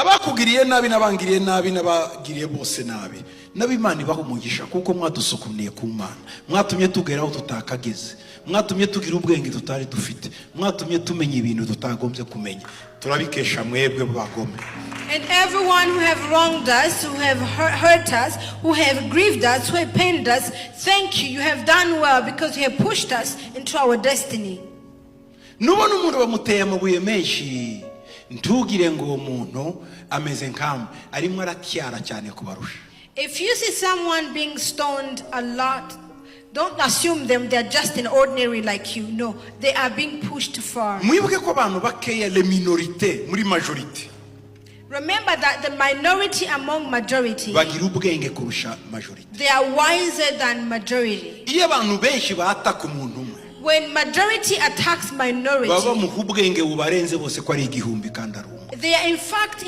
Abakugiriye nabi n'abangiriye nabi n'abagiriye bose nabi nabo, Imana ibaha umugisha kuko mwadusukuniye ku Mana, mwatumye tugera aho tutakageze, mwatumye tugira ubwenge tutari dufite, mwatumye tumenya ibintu tutagombye kumenya. Turabikesha mwebwe bagome. And everyone who have wronged us, who have hurt us, who have grieved us, who have pained us, thank you. You have done well because you have pushed us into our destiny. Nubona umuntu bamuteye amabuye menshi, ntugire ngo uwo muntu ameze nkamwe, arimo aratyara cyane kubarusha. If you see someone being stoned a lot, don't assume them they're just an ordinary like you. No, they are being pushed far. Mwibuke ko abantu bakeya, les minorités muri majorité, Remember that the minority among majority, bagira ubwenge kurusha majorité. they are wiser than majority. Iyo abantu benshi bataka umuntu umwe, When majority attacks baba minority, bamuha ubwenge bubarenze bose ko ari 1000 kandi ari umwe. they are in fact